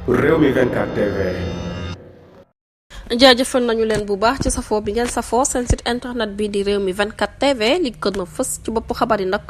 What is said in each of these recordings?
Rewmi 24 TV. jaajëfal nañu leen bu baax ci safoo bi ngeen safoo seen site internet bi di Rewmi 24 TV li gën a fës ci bopp xabar yi nag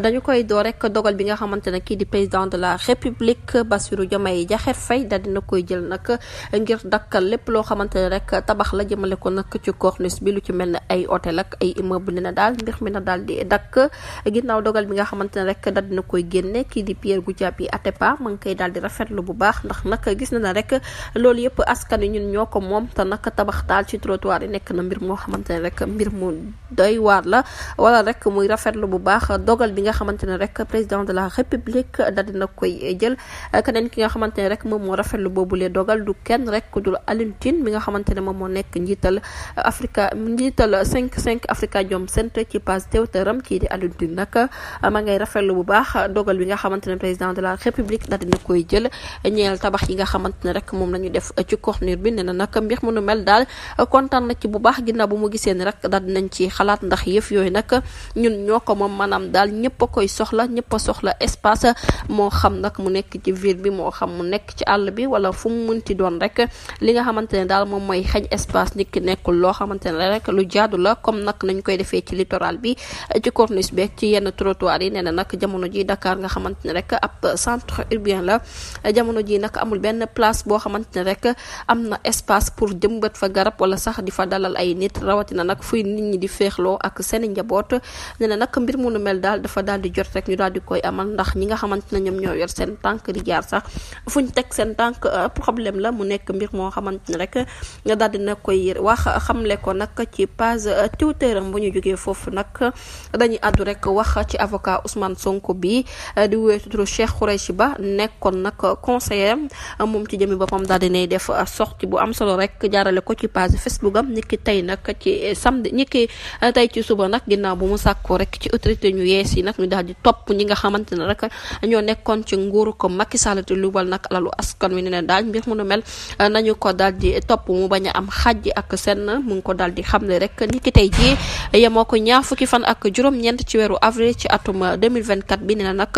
dañu koy door rek dogal bi nga xamante ne kii di président de la république Bassirou Diomaye Diakhar Faye daal dina koy jël nag ngir dakkal lépp loo xamante ne rek tabax la jëmale ko nag ci corniche bi lu ci mel ne ay hôtel ak ay immeuble ne daal mbir mi na daal di dakk ginnaaw dogal bi nga xamante ne rek daal dina koy génne kii di Pierre Goudiaby Atepa ma ngi koy daal di rafetlu bu baax ndax nag gis na rek loolu yëpp askan wi ñun ñoo ko moom te nag tabax daal ci trottoir yi nekk na mbir moo xamante ne rek mbir mu doy waar la wala rek muy rafetlu bu baax dogal bi nga xamante ne rek président de la république daal dina koy jël keneen ki nga xamante ne rek moom moo rafetlu boobulee dogal du kenn rek ku dul Alioune Tine mi nga xamante ne moom moo nekk njiital 5 Afrikajom Center ci page Twitteram kii di Alioune Tine nag ma ngay rafetlu bu baax dogal bi nga xamante ne président de la république daal dina koy jël ñeel tabax yi nga xamante ne rek moom la ñu def ci corniche bi nee na nag mbir mu nu mel daal kontaan na ci bu baax ginnaaw bu mu gisee ni rek daal dinañ ci xalaat ndax yëf yooyu nag ñun ñoo ko moom maanaam daal ñëpp a koy soxla ñëpp a soxla espace moo xam nag mu nekk ci ville bi moo xam mu nekk ci àll bi wala fu mu munti doon rek li nga xamante ne daal moom mooy xañ espace nit ki nekkul loo xamante ne rek lu jaadu la comme nag nañ koy defee ci littoral bi ci corniche beeg ci yenn trottoir yi nee na nag jamono ji Dakar nga xamante ne rek ab centre urbain la jamono ji nag amul benn place boo xamante ne rek am na espace pour jëmbat fa garab wala sax di fa dalal ay nit rawatina nag fuy nit ñi di féexloo ak seen njaboot nee na nag mbir mu nu mel daal dafa daal di jot rek ñu daal di koy amal ndax ñi nga xamante ne ñoom ñoo yor seen tànk di jaar sax fuñ teg seen tànk problème la mu nekk mbir moo xamante ne rek daal dina koy wax xamle ko nag ci page Twitter bu ñu jógee foofu nag dañuy àddu rek wax ci avocat Ousmane Sonko bi di wéetu turu Cheikh Khoureyssi Ba nekkoon nag conseiller moom ci jëmi boppam daal dinay def sortie bu am solo rek jaarale ko ci page Facebook am niki tey nag ci samedi niki tey ci suba nag ginnaaw bu mu sàkkoo rek ci autorité ñu yees yi nag ñu daal di topp ñi nga xamante ne rek ñoo nekkoon ci nguuru ko Macky Sall te lubal nag alalu askan wi ne daal mbir mu nu mel nañu ko daal di topp mu bañ a am xàjj ak seen mu ngi ko daal di xamle rek niki tey jii yemoo ko ñaar fukki fan ak juróom-ñeent ci weeru avril ci atum 2024 bi ne na nag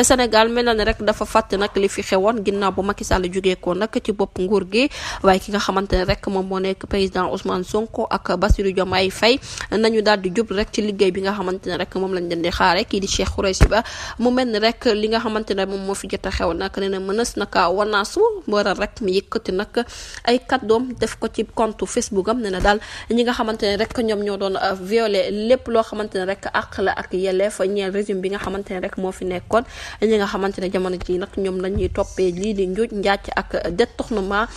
Sénégal mel na ne rek dafa fàtte nag li fi xewoon ginnaaw bu Macky Sall jógee ko nag ci bopp nguur gi waaye ki nga xamante ne rek moom moo nekk président Ousmane Sonko ak Bassirou Diomaye Faye nañu daal di jub rek ci liggéey bi nga xamante ne rek moom lañ leen di xaare kii di Cheikh Khoureyssi Ba mu mel ni rek li nga xamante ne moom moo fi jot a xew nag nee na mënees na kaa wanaasu waral rek mu yëkkati nag ay kàddoom def ko ci compte Facebook am nee na daal ñi nga xamante ne rek ñoom ñoo doon violer lépp loo xamante ne rek àq la ak yelleef ñeel régime bi nga xamante ne rek moo fi nekkoon ñi nga xamante ne jamono ji nag ñoom lañuy toppee lii di njuuj njàcc ak détournement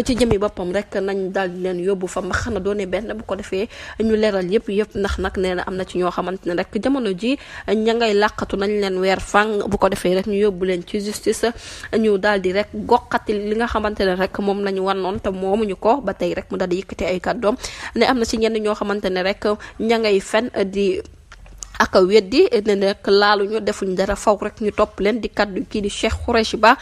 ci jëmi boppam rek nañ daal di leen yóbbu fa mbaxana doone benn bu ko defee ñu leeral yëpp ndax nag nee na am na ci ñoo xamante ne rek jamono ji ña ngay làqatu nañ leen weer fang bu ko defee rek ñu yóbbu leen ci justice ñu daal di rek goqati li nga xamante ne rek moom lañu wannoon te moomuñu ko ba tey rek mu daal di yëkkati ay kàddoom ne am na ci ñenn ñoo xamante ne rek ña ngay fen di ak weddi ne nag laaluñu defuñ dara faw rek ñu topp leen di kaddu kii di Cheikh Khoureyssi Ba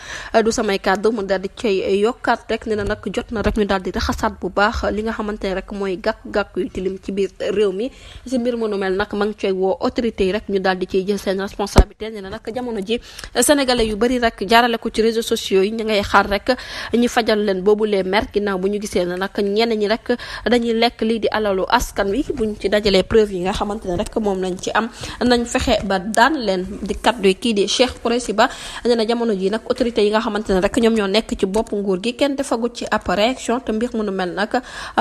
du samay kaddu mu daal di cay yokkaat rek ne na nag jot na rek ñu daal di raxasaat bu baax li nga xamante ne rek mooy gàkk-gàkk yu tilim ci biir réew mi si mbir mu nu mel nag ma ngi cay woo autorité yi rek ñu daal di ciy jël seen responsabilité ne na nag jamono ji sénégalais yu bari rek jaarale ko ci réseaux sociaux yi ñu ngay xaar rek ñu fajal leen boobu les mer ginnaaw bu ñu gisee ne nag ñenn ñi rek dañuy lekk lii di alalu askan wi buñ ci dajalee preuve yi nga xamante ne rek moom lañ ci am nañ fexe ba daan leen di kaddu kii di Cheikh Khoureyssi Ba nee na jamono ji nag autorité yi nga xamante ne rek ñoom ñoo nekk ci bopp nguur gi kenn defagut ci ab réaction te mbir mu nu mel nag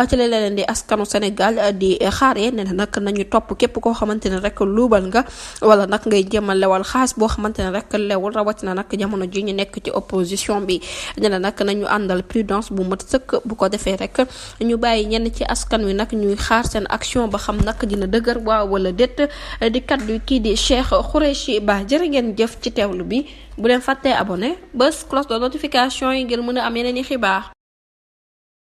ci la leen di askanu Sénégal di xaaree nee na nag nañu topp képp koo xamante ne rek luubal nga wala nag ngay jéem a lewal xaas boo xamante ne rek lewul rawatina nag jamono ji ñu nekk ci opposition bi nee na nag nañu àndal prudence bu mat sëkk bu ko defee rek ñu bàyyi ñenn ci askan wi nag ñuy xaar seen action ba xam nag dina dëgër waaw wala déet di kaddu kii di Cheikh Khoureyssi Ba jërë ngeen jëf ci teewlu bi bu leen fàttee abonné bés cloche de notification yi ngir mën a am yeneen i xibaar